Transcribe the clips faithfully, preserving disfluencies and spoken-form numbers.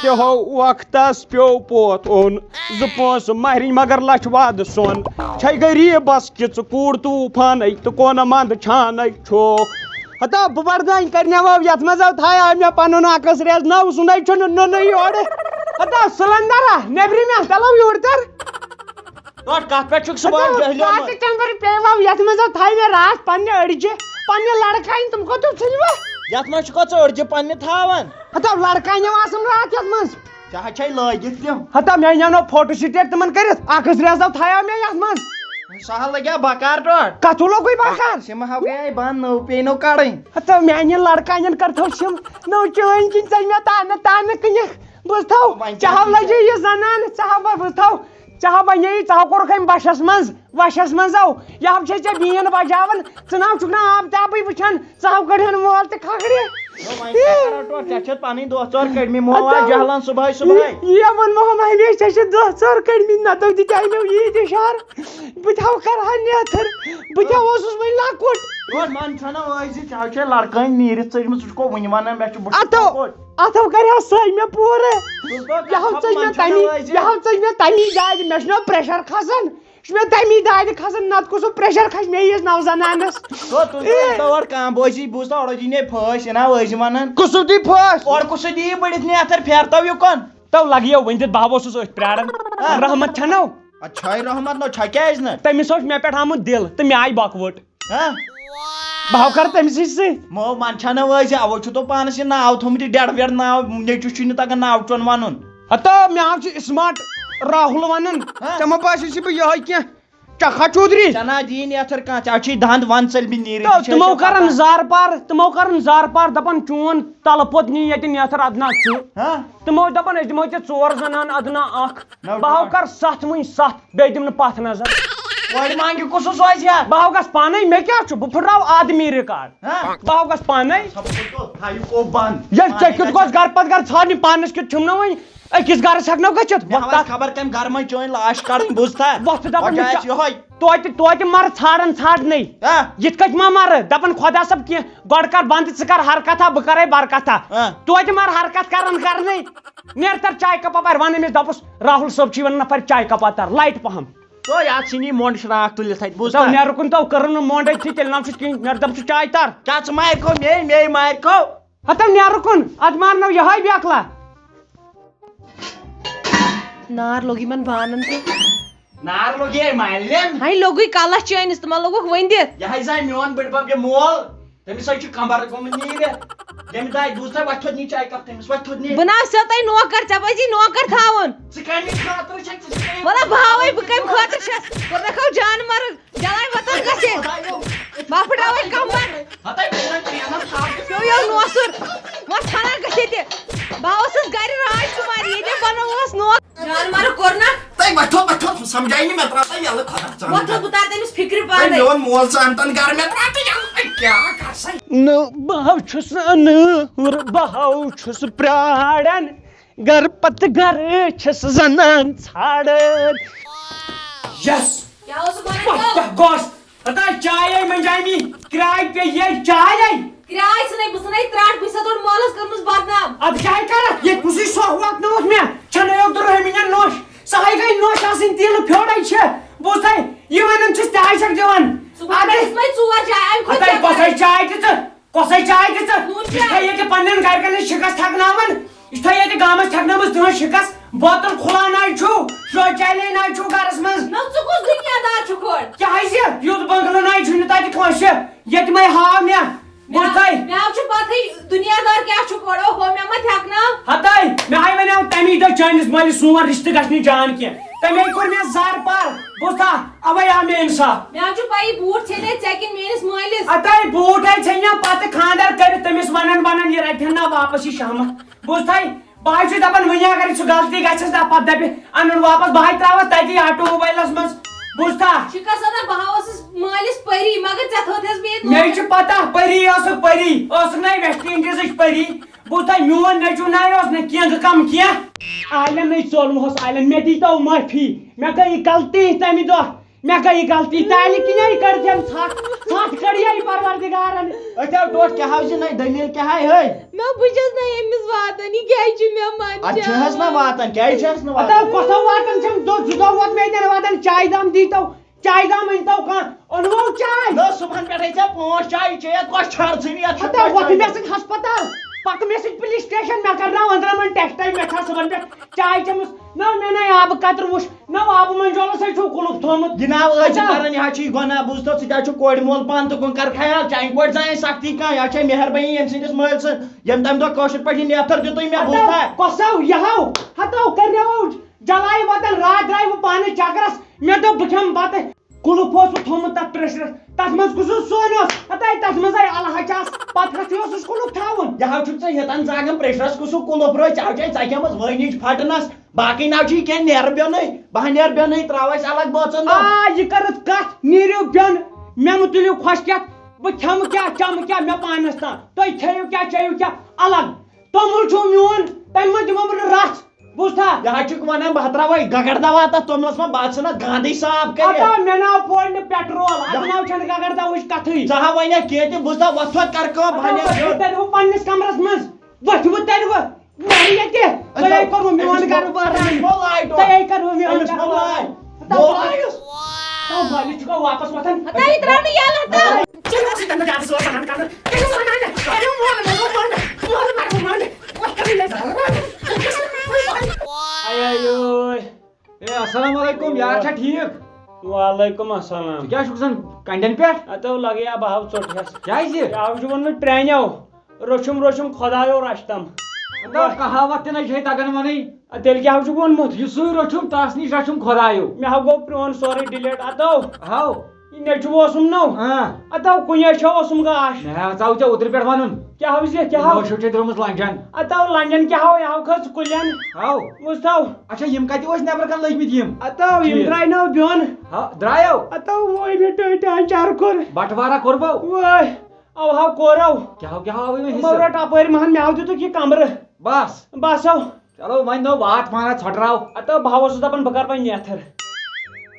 تہِ ہو وقتس پیو پوتھ اوٚن، زٕ پونٛسہٕ مہرِنۍ مگر لچھ وادٕ سۄن۔ چھے غریٖبس کِژھ کوٗر طوٗفانَے تہٕ کونہٕ منٛد چھانَے چھوکھ۔ ہتا بہٕ بردانۍ کرنیوو یتھ منٛز او تھایاو مےٚ پنُن عکس ریز نو سُنٛدے چھُنہٕ نُنٕے یورٕ۔ ہتا سلندرا نیبرِمٮ۪ن تلو یورٕ تر۔ ٹوٹھ کتھ پٮ۪ٹھ چھُکھ صُبحن ہتا جہلیومُت؟ کاکہٕ چندر پیوو یتھ منٛز او تھایہِ مےٚ راتھ پننہِ أڑجہِ، پننہِ لڑکاینہِ تِم کوٚت ژھٕنوٕ؟ یتھ منٛز چھُکھ ژٕ أڑجہِ پننہِ تھاوان؟ ہتا لڑکاینہِ آسن راتھ یتھ منٛز۔ ژےٚ ہا چھے لٲگِتھ تِم۔ ہتا مےٚ انیو نو فوٹو سٹیٹ تِمن کٔرِتھ، اکھ زٕ رٮ۪تھ او تھایاو مےٚ یتھ منٛز۔ سہل لگیا بکار ٹوٹھ۔ کتھ لوگُے بکار؟ سِم ہا گٔیے بنٛد، نٔو پیٚیہِ نو کڑٕنۍ۔ ہتا میانہِ لڑکاینٮ۪ن کٔرتھو سِم نٔو چٲنۍ کِنۍ ژٔج مےٚ تانہٕ تانہٕ کٕنِکھ۔ بوٗزتھو، وۄنۍ ژےٚ ہا کیٛاہ لجے یہِ زنان، ژےٚ ہا بہٕ بوٗزتھو، ژےٚ ہا بنے، ژےٚ ہا کوٚرُکھ أمۍ بشس منٛز، وشس منٛز او۔ یہِ ہا چھے ژےٚ بیٖن بجاوان، ژٕ نہ ہا چھُکھ نہٕ آب تابٕے وٕچھان، ژٕ ہا کڑہن مول تہِ کھکھرِ۔ وۄنۍ کیٛاہ کرو ٹوٹھ، ژےٚ چھَتھ پنٕنۍ دۄہ ژور کٔڑمٕتۍ، مو آو ہتا جہلان صبحٲے صبحٲے۔ یہِ، یِمن مو ہمیشہ چھِ دۄہ ژور کٔڑمٕتۍ، نتہٕ دِتہِ مےٚ ییٖتۍ اشارٕ۔ بہٕ تہِ ہا کرٕ ہا نیتھر، بہٕ تہِ ہا اوسُس وۄنۍ لۄکُٹ۔ یور من چھَنہ وٲے زِ ژےٚ ہا چھے لڑکٲنۍ نیٖرِتھ ژٔجمٕژ، ژٕ چھُکھ وۄنۍ ونان مےٚ چھُ بہٕ چھُس اتھو، لۄکُٹ۔ اتھو کرِ ہا سۄے مےٚ پوٗرٕ۔ ژٕ گوٚو یہِ ہا کتھ ژٔج مےٚ منٛز چھَنہ تمی، وٲے زِ یہِ ہا ژٔج مےٚ تمی دادِ، مےٚ چھُنہ پریشر کھسان۔ یہِ چھُ مےٚ تمی دادِ کھسان، نتہٕ کُس سُہ پریشر کھسہِ مےٚ یِیِس نوزنانس۔ گوٚو تُہۍ اے۔ ٲسۍ تو اورٕ کانٛہہ بوزی، بوٗز تو اورٕ دی نے پھٲسۍ، یہِ نا وٲزِ ونان۔ کُس دی پھٲسۍ؟ اورٕ کُس دی بٔڑِتھ نیتھر پھیرتو یہِ کُن۔ تو لگیو ؤنۍ دِتھ، بہٕ ہا اوسُس أتھۍ پرٛاران۔ ہا۔ رحمت چھَنو؟ اَدٕ چھَے رحمت نو، چھَ کیٛازِ نہٕ؟ تٔمِس اوس مےٚ پٮ۪ٹھ آمُت دِل تہٕ مےٚ آیہِ بۄکہٕ وٕٹ۔ ہا؟ بہٕ ہا کرٕ تٔمۍ سٕے سۭتۍ۔ مو من چھَنہ وٲے زِ اَوَے چھُ تو پانَس یہِ ناو تھوٚمُت، یہِ ڈٮ۪ڈ وٮ۪ڈ ناو، نیٚچوِس چھُے نہٕ تگان ناو چون وَنُن۔ ہتا مےٚ حظ چھُ اسمارٹ راہُل ونان۔ ہا؟ ژےٚ ما باسہِ چھُ بہٕ یِہوٚے کینٛہہ؟ چکھا چودھری۔ ژےٚ نا دِیِن یتھر کانٛہہ، ژےٚ چھُے دند ون ژٔلمٕتۍ نیٖرِتھ، تہٕ یہِ چھِ تِمو ژےٚ کرن پتہ۔ زارٕ پار، تِمو کرن زارٕ پار، دپان چون تلہٕ پوٚت نی ییٚتہِ نیتھر ادناہ چھُ۔ ہا؟ تِمو دپان أسۍ دِمو ژےٚ ژور زنان ادناہ اکھ۔ نو بہٕ ہاو ٹوٹھ۔ کر ستھ وٕنۍ ستھ، بیٚیہِ دِم نہٕ پتھ نظر۔ کورِ مانگہِ کُس اوس وۄزِ ہا؟ بہٕ ہاو گژھ پانے، مےٚ کیٛاہ چھُ؟ بہٕ پھٕٹراو آدمی ریکارڈ۔ ہا؟ بہٕ ہاو گژھ پانے۔ ژھۄپہٕ کھوٚت تو، تھایو او بند۔ ییٚلہِ ژےٚ پانے کیُتھ گژھ۔ گوٚژھ گرٕ پتہٕ گرٕ ژھانڈنہِ، پانس کیُتھ چھُم نہٕ وۄنۍ۔ أکِس گرس ہٮ۪کہٕ نہ گٔژھِتھ۔ مےٚ ہاو وۄتھ آسہِ خبر کمہِ گرٕ منٛز چٲنۍ لاش کڑٕنۍ، بوٗزتھا؟ وۄتھ دپان وۄنۍ مےٚ آسہِ کیٛاہ؟ یِہوٚے۔ توتہِ، توتہِ مر ژھانڈان ژھانڈنٕے۔ ہا؟ یِتھ کٔنۍ ما مرٕ؟ دپان خۄدا صٲب کینٛہہ، گۄڈٕ کر بند، ژٕ کر حرکتھا، بہٕ کرے برکتھا۔ ہا؟ توتہِ مر حرکت کران کرنٕے۔ نیر تر چاے کپا پرِ، ون أمِس دپُس راہُل صٲب چھُ یِوان نفر، چاے کپا تر، لایٹ پہم۔ تو یتھ ژھٕنی مۄنڈ شراکھ تُلِتھ اتہِ، بوٗزتھا؟ تو نیرُکُن تو کٔرٕن نہٕ مۄنڈ أتھی، تیٚلہِ نہ چھُس کِہیٖنۍ، نیر دپُس چاے تر۔ کیٛاہ ژٕ مارکھو مے، مے مارکھو؟ ہتو نیرُکُن، اتھ مارنو یہے بیکلا۔ نار لوٚگ یِمن بانن تہِ۔ نار لوٚگ یے مالٮ۪ن۔ ہاے لوٚگُے کلس چٲنِس تہٕ ما لوٚگُکھ ؤنۍ دِتھ؟ یہِ ہاے زاے میون بٔڈبب یہِ مول، تٔمِس ہاے چھُ کمبر گوٚمُت نیٖرِتھ۔ ییٚمہِ دۄہ بوٗز تۄہہِ وۄتھِ تھوٚد نی چاے کپ تٔمِس، وۄتھِ تھوٚد نی۔ بہٕ نہ آسیو تۄہہِ نوکر، ژےٚ پزی نوکر تھاوُن۔ ژٕ کمہِ خٲطرٕ چھکھ، ژٕ چھکھ وَلہ بہٕ ہاوَے بہٕ کمہِ خٲطرٕ چھَس، کوٚر مےٚ کھو جان مرگ۔ جلاوٕنۍ وۄتھُن گژھِ۔ بہٕ پھٕٹراوَے کمبر۔ ہتے بہٕ چھُس ژےٚ ینس ژاو۔ پیوٚو یو نوسُر۔ وۄنۍ ژھنان گژھِ ییٚتہِ۔ بہٕ اوسُس گرِ راج کُمار، ییٚتہِ بنووُس نوکر۔ جان مرگ کوٚر نا۔ تۄہہِ وۄتھو، وۄتھو، سمجھاے نہٕ مےٚ، ترٛاو تۄہہِ یَلہٕ خۄدا ژانُن۔ وۄتھو، بہٕ تارٕ تٔمِس فِکرِ وۄنۍ پانے۔ میون مول ژانتن گرٕ، مےٚ ترٛاو تہٕ یَلہٕ، وۄنۍ کیٛاہ کرٕ سا؟ نہٕ، بہٕ ہا چھُس نہٕ، بہٕ ہا چھُس پرٛاران۔ گرٕ پتہٕ گرٕ چھَس زنان ژھانڈان۔ یس۔ کیٛاہ اوسُکھ وَنان وۄنۍ تو؟ کیٛاہ گوٚژھ؟ ہتا چاے آے منجامی، کرٛاے پیٚیہِ یے چاے آے۔ کرٛاے ژھٕنے بہٕ ژھٕنے ترٛٹھ، بہٕ چھَسا تورٕ مٲلَس کٔرمٕژ بدنام۔ اَدٕ کیٛاہ کَرَکھ؟ ییٚتہِ کُسٕے سۄکھ وۄکھ نہ اوس مےٚ، چھَنہٕ یوٚت روٚہمِنٮ۪ن نوٚش۔ سۄ ہَے گٔے نوٚش آسٕنۍ تیٖلہٕ پھیوٚرَے چھِ۔ بوٗزتھَے، یہِ وَنان چھِس تہِ ہَے چھَکھ دِوان۔ صُبحن اَدٕ پٮ۪ٹھ دِژمَے ژور چاے، اَمہِ کھۄتہٕ اَدٕ کیٛاہ کۄسَے کَرٕ؟ چاے دِژٕکھ؟ کۄسٕے چاے دِژٕکھ؟ نوٗن یہِ چھا چاے۔ ییٚتہِ پننٮ۪ن گرِکٮ۪ن نِش شِکس تھکناوان، یہِ چھا ییٚتہِ گامس تھکنٲومٕژ تِہنٛز شِکس؟ بوتل کھُلاوناے چھُو، شو چیلے ناے چھُو گرس منٛز۔ نہ، ژٕ کُس دُنیا دار چھُکھ گۄڈٕ؟ کیٛازِ؟ یُتھ بنگلہٕ ناے چھُنہٕ تتہِ کٲنٛسہِ، ییٚتہِ مے ہاو مےٚ۔ مےٚ، بوٗزتھے؟ مےٚ حظ چھُ پتہٕے دُنیا دار کیٛاہ چھُکھ گۄڈٕ، اوہو، مےٚ ما تھٮ۪کناو؟ ہتے، مےٚ ہاے ونیو تمی دۄہ چٲنِس مٲلِس سون رشتہٕ گژھِ نہٕ جان کینٛہہ، تمے کوٚر مےٚ زر پر، بوٗزتھا؟ اوے آو مےٚ انصاف۔ مےٚ حظ چھُ پَیی، بوٗٹھ ژھیٚنے ژےٚ کِنہٕ میٲنِس مٲلِس؟ اَدَے بوٗٹھ ہے ژھیٚنہِ پَتہٕ خانٛدر کٔرِتھ تٔمِس وَنان وَنان، یہِ رَٹہِ ہن نا واپس یہِ شہمت۔ بوٗزتھَے؟ بہٕ حظ چھُس دَپان، وٕنہِ اگر سُہ غلطی گژھٮ۪س نا، پَتہٕ دَپہِ اَنُن واپس، بہٕ ہاے ترٛاوَس تَتی آٹو موبایلَس منٛز۔ بوٗزتھا؟ شِکَس اَدا، بہٕ ہا ٲسٕس مٲلِس پٔری، مگر ژےٚ تھٲوتھَس بیٚیہِ مےٚ چھِ پَتہ، پٔری ٲسٕکھ، پٔری ٲسٕکھ نَے ویسٹ اِنڈیٖزٕچ پٔری۔ بوٗزتھا؟ میون نیٚچوٗ نَے اوس نہٕ کینٛہہ، کانٛہہ کینٛہہ۔ عالمٕے ژولمہوس عالم، مےٚ دیٖتو معٲفی، مےٚ گٔے یہِ غلطی تَمہِ دۄہ۔ مےٚ گٔے یہِ غلطی، تالہِ کِنۍ یہِ کٔڑ تٔمۍ ژھٹھ، ژھٹھ کٔڑ یہِ پروردگارن۔ أتھۍ آو ٹوٹھ، کیٛاہ ہاو یہِ نَے دٔلیٖل کیٛاہ ہاے ہے؟ نہ، بہٕ چھَس نہ أمِس واتان، یہِ کیٛازِ چھُ مےٚ منٛدچھان؟ اَدٕ چھِ حظ نہ واتان، کیٛازِ چھِ حظ نہٕ واتان؟ ہتو کۄسو واتان چھِم، دۄہ زٕ دۄہ ووت مےٚ ییٚتٮ۪ن واتان، چایہِ دام دیٖتو، چایہِ دام أنۍتو کانٛہہ، اوٚنوٕ چاے؟ نہ، صُبحن پٮ۪ٹھَے ژےٚ پانٛژھ چایہِ چیٚیَتھ، کۄس چھَر ژھٕنہِ یَتھ چھُ ہتو کۄس وۄتھ چایہِ؟ مےٚ سۭتۍ ہسپتال، پکہٕ مےٚ سۭتۍ پُلیٖس سٹیشن، مےٚ کرناو أنٛدرمن ٹٮ۪سٹَے، مےٚ چھا صُبحن پٮ۪ٹھ چاے چٔمٕژ؟ نہ، مےٚ نَے آبہٕ قطرٕ وُچھ، نہ آبہٕ منجولس ہے چھُو قُلُف تھوٚومُت۔ جناب، أسۍ چھِ اچھا۔ کران، یہِ حظ چھُ یہِ گۄناہ، بوٗزتھو، ژٕ تہِ حظ چھُ کورِ مول پانہٕ تہٕ کُن کر خیال، چانہِ کورِ زانہِ سختی کانٛہہ، یہِ حظ چھےٚ مہربٲنی ییٚمہِ سٕنٛدِس مٲلۍ سٕنٛز، ییٚمہِ تَمہِ دۄہ کٲشِر پٲٹھۍ یہِ نیتھر دیُتُے مےٚ، اچھا، بوٗزتھا؟ کۄسو یہِ ہاو؟ ہتو کریو جلائی وطن، راتھ درٛاے بہٕ پانہٕ چکرس، مےٚ دوٚپ بہٕ کھٮ۪مہٕ بتہٕ، قُلُف اوس بہٕ تھوٚومُت تتھ پریشرس، تتھ منٛز کُس اوس سون اوس؟ ہتے تتھ منٛز آے الہٕ ہچاس، پتہٕ کتھ اوسُس قُلُف تھاوُن؟ یہِ حظ چھُکھ ژےٚ ییٚتٮ۪ن زاگن پریشرس کُس ہیوٗ قُلُف رٲے، ژےٚ حظ چھے ژکھیمٕژ وٲنِج پھٹنس، باقٕے نہ چھُ یہِ کینٛہہ، نیرٕ بیوٚنٕے، بہٕ ہا نیرٕ بیوٚنٕے، تراو اسہِ الگ بٲژن دۄن۔ آ، یہِ کٔرٕتھ کتھ، نیٖرِو بیوٚن، مےٚ مہٕ تُلِو کھۄشکیتھ، بہٕ کھٮ۪مہٕ کیٛاہ، چمہٕ کیٛاہ، مےٚ پانس تام، تُہۍ کھیٚیِو کیٛاہ، چیٚیِو کیٛاہ، الگ۔ توٚمُل چھُو میون، تَمہِ منٛز دِمو بہٕ نہٕ رَژھ۔ بوٗزتھا؟ یہِ حظ چھُکھ وَنان بہٕ ہا ترٛاوَے گَگَر دَوا تَتھ توٚملَس منٛز، بہٕ حظ ژھٕنَتھ گانٛدٕے صاف کٔرِتھ۔ ہتا مےٚ ناو پورِ نہٕ پیٹرول، اَتھ ناو چھَنہٕ گَگَر دَوہٕچ کَتھٕے۔ ژٕ ہا وَنہِ کینٛہہ تہِ، بوٗزتھا، وۄتھ وۄتھ کَر کٲم، بہٕ ہا ہتا نیرٕ وۄتھِو یور۔ تَلہِ بہٕ پنٛنِس کَمرَس منٛز، وۄتھِو تَلہِ بہٕ۔ وۄنۍ ییٚتہِ، تۄہے کوٚروٕ میون أمِس گَرٕ بہران۔ مول آیہِ تۄہے کوٚروٕ میون أمِس گَرٕ مول بہران۔ آیہِ۔ مول آیُس۔ تو مٲلِس چھُکھ واپَس وۄتھان۔ ہتا یہِ ترٛاو نہٕ یَلہٕ ہتا۔ آے، آے، یوے۔ اے، السلام علیکم، یار چھا ٹھیٖک؟ وعلیکم السلام۔ ژٕ کیٛاہ چھُکھ زَن کَنڈٮ۪ن پٮ۪ٹھ؟ ہتو لگیا بہٕ ہاو ژوٚٹ ہٮ۪س۔ کیٛازِ؟ کیٛاہ ہاو چھُ ووٚنمُت پرٛانیو؟ روٚچھُم روٚچھُم خۄدایو رچھتم۔ ہتو کہاوت تہِ نَے چھے تَگان وَنٕنۍ۔ اَدٕ تیٚلہِ کیٛاہ ہاو چھُکھ ووٚنمُت؟ یہِ سُے روٚچھُم، تَس نِش رَچھُم خۄدایو۔ مےٚ ہاو گوٚو پرٛون سورُے delete۔ اَدو۔ ہاو۔ یہِ نیٚچوٗ اوسُم نو۔ ہاں۔ اَدو کُنہِ جایہِ چھا اوسُم گاش۔ مےٚ ہا ژاو ژےٚ اوترٕ پٮ۪ٹھ وَنُن۔ کیٛاہ ہاو زِ، کیٛاہ ہاو؟ مٲشو چھے درٛٲمٕژ لنٛجن۔ اَدو لنٛجن کیٛاہ ہاو، یہِ ہاو کھٔژ کُلٮ۪ن۔ ہاو۔ بوٗزتھو؟ اچھا، یِم کَتہِ ٲسۍ نٮ۪برٕ کَنہِ لٔگۍ مٕتۍ یِم؟ اَدو یِم ٹھیٖک۔ درٛاے نو بیوٚن۔ ہا، درٛایو؟ اَدو وۄنۍ مےٚ ٹٲٹۍ آنچار کوٚر۔ بَٹہٕ وارا کوٚربو؟ وٲے۔ او ہاو کوٚرو۔ کیٛاہ ہو، کیٛاہ ہو آوٕے وۄنۍ یِمو حِصہٕ؟ رٔٹ اَپٲرۍ مَہَن مٮ۪وٕ دیُتُکھ یہِ کَمرٕ۔ بَس۔ بَس ہو۔ چلو وۄنۍ نو واتھ پانہ ژھۄٹراو۔ ہتو بہٕ ہا اوسُس دَپان بہٕ کَرٕ وۄنۍ نیتھر۔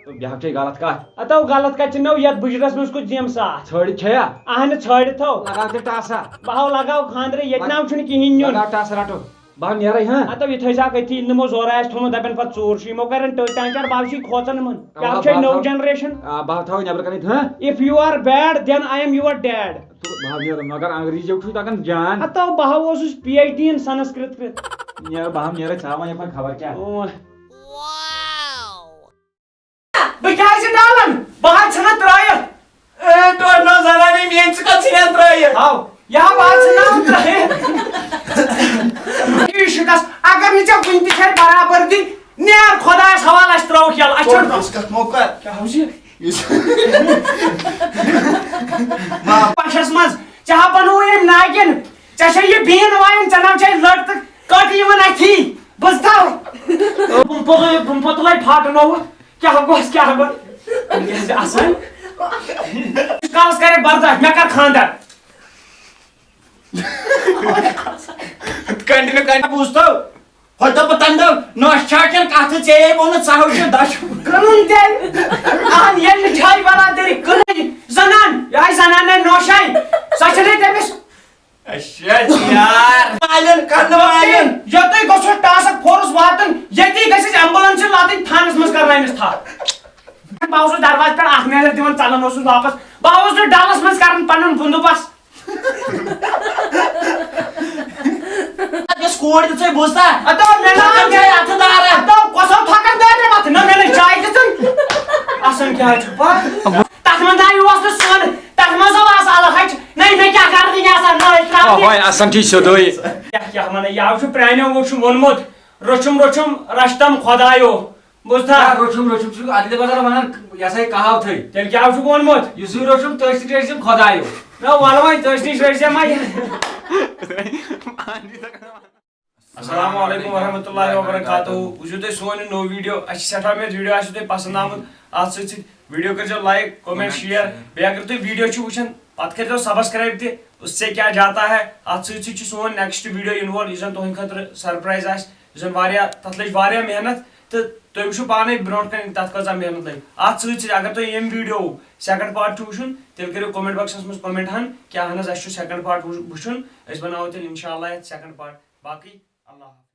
تہٕ بیٛاکھ چھے غلط کَتھ۔ ہتو غلط کَتہِ چھِ نو یَتھ بٕجرَس منٛز کُس دِم ساتھ؟ ژھٲڑِتھ چھےٚ یا؟ اہنہِ ژھٲڑِتھ تھو۔ لگاو تیٚلہِ ٹاسا۔ بہٕ ہاو لگاو خانٛدرٕ ییٚتہِ لگ-، ناو چھُنہٕ کِہیٖنۍ نیُن۔ لگاو ٹاسا رَٹو۔ بہٕ ہاو نیرَے ہاں۔ ہتو یہِ تھٲیزِ ہاکھ أتھی، یِم نِمو زورٕ آسہِ تھوٚمُت دَپن پَتہٕ ژوٗر چھُ، یِمو کَرن ٹٔٹۍ ٹانچار، بہٕ ہاو چھُے کھوژان یِمَن۔ آ، کیٛاہ چھے بہٕ نٔو ہاو-، generation؟ آ، بہٕ ہاو تھاوَے نٮ۪برٕ کَنٮ۪تھ ہاں۔ If you are bad, then I am your dad۔ تہٕ بہٕ ہا نیرٕ، مگر انگریزی چھُے تَگان جان۔ ہتو بہٕ ہا اوسُس PhD in Sanskrit کٔرِتھ۔ نیرٕ، بہٕ ہا نیرٕ ژھاوان یَپٲرۍ خبر کیٛاہ۔ اۭں۔ بہٕ کیٛازِ ڈالَن؟ بہٕ ہا ژھٕنَتھ ترٛٲیِتھ۔ اے، ٹوٹھ نو زنانٕے میٛٲنۍ، ژٕ کَتھ ژھٕنَن ترٛٲیِتھ؟ ہاو، یہِ ہا بہٕ ہا ژھٕنَن ترٛٲیِتھ۔ یہِ شِکَس، اگر نہٕ ژےٚ وٕنہِ تہِ چھےٚ برابردی، نیر خۄدایَس حوالہٕ، اَسہِ ترٛٲوُکھ یَلہٕ، اَسہِ چھُنہٕ ٹوٹھ، یُس کَتھ موقع۔ کیٛاہ حظ یہِ؟ یُس پَشَس منٛز ژےٚ ہا بَنووُے أمۍ ناگِن۔ ژےٚ چھےٚ یہِ بیٖن وایان، ژےٚ ناو چھےٚ لٔٹ تہٕ کٔٹ یِوان اَتھی۔ بہٕ تھاو۔ بہٕ پوٚتُے، بہٕ پوٚتُے پھاٹنووُتھ۔ کیٛاہ گوٚژھ، کیٛاہ گوٚژھ؟ یہِ گژھِ آسان۔ کالَس کَرے برداش، مےٚ کَر خانٛدر۔ Continue، continue۔ بوٗزتو؟ ہۄتہِ دوٚپ بہٕ تَمہِ دۄہ، نۄش چھا کِنہٕ کَتھٕ ژےٚ یے ووٚنُتھ، ژٕ ہاو چھُ دَچھُن۔ کٕنُن تیٚلہِ۔ اَہَن، ییٚلہِ نہٕ چھَے برادٔری کٕنٕنۍ۔ زَنان، یہِ آے زَنان نَے نۄش آے۔ سۄ چھَنَے تٔمِس۔ اچھا یار۔ مالٮ۪ن، کَنہٕ مالٮ۪ن۔ یوٚتُے گوٚژھ ٹاسک فورس واتُن، ییٚتی گژھِ اَسہِ ambulance لاتٕنۍ تھانَس منٛز کَرناونَس تھپھ۔ بہٕ اوسُس دروازٕ پٮ۪ٹھ اَکھ نظر دِوان، ژَلان اوسُس واپس۔ بہٕ آوُس نہٕ ڈَلَس منٛز کَران پَنُن بندوبست۔ یۄس کوٗر دِژے بوٗزتھا؟ ہتو مےٚ نہ ختم چھے اَتھٕ دارا۔ ہتو کۄسو تھۄکَن دٲرۍ مےٚ مَتھٕ؟ نہ مےٚ نَے چاے دِژٕن۔ اَسان کیٛاہ چھُ پَتہٕ؟ تَتھ منٛز نہ یہِ اوس نہٕ سیُن، تَتھ منٛز اوس الہٕ ہَچہِ۔ نَے مےٚ کیٛاہ کَرنہِ آسان؟ نہ أسۍ ترٛاوو۔ اوہوے، اَسان چھُے سیوٚدُے۔ کیٛاہ، کیٛاہ وَنان؟ یہِ حظ چھُ پرٛانیو ووٚن چھُ ووٚنمُت، روٚچھُم روٚچھُم رَچھتَم خۄدایو۔ بوٗزتھا؟ کیٛاہ روٚچھُم روٚچھُم چھُ؟ اَدٕ تہِ بدل وَنان، یہِ ہسا یہِ کہاوتھٕے۔ تیٚلہِ کیٛاہ چھُکھ ووٚنمُت؟ یُس یہِ روٚچھُم، تٔتھۍ سۭتۍ رٔچھِم خۄدایو۔ نہ، وَلہٕ وۄنۍ، تٔتھۍ نِش رٔچھزِ وۄنۍ۔ السلام علیکم ورحمۃ اللہ وبرکاتہ۔ وٕچھِو تُہۍ سون یہِ نوٚو video۔ اَسہِ چھِ سٮ۪ٹھاہ اُمید video آسِوٕ تۄہہِ پسنٛد آمُت۔ اَتھ سۭتۍ سۭتۍ video کٔرۍزیو like، comment، share۔ بیٚیہِ اگر تُہۍ video چھِو وٕچھان، پتہٕ کٔرۍزیو subscribe تہِ۔ اس سے کیا جاتا ہے۔ اَتھ سۭتۍ سۭتۍ چھُ سون next video یِنہٕ وول، یُس زَن تُہٕنٛدِ خٲطرٕ surprise آسہِ، یُس زَن واریاہ، تَتھ لٔج واریاہ محنت تہٕ تُہۍ وٕچھِو پانے برونٛٹھ کَنہِ تَتھ کۭژاہ محنت لَگہِ۔ اَتھ سۭتۍ سۭتۍ اگر تۄہہِ ییٚمہِ video second part چھُ وٕچھُن، تیٚلہِ کٔرِو comment boxَس منٛز comment ہن کہِ اہن حظ اَسہِ چھُ second part وٕچھ- وٕچھُن۔ أسۍ بَناوو تیٚلہِ انشاءاللہ یَتھ second part۔ باقٕے اللہ حافظ۔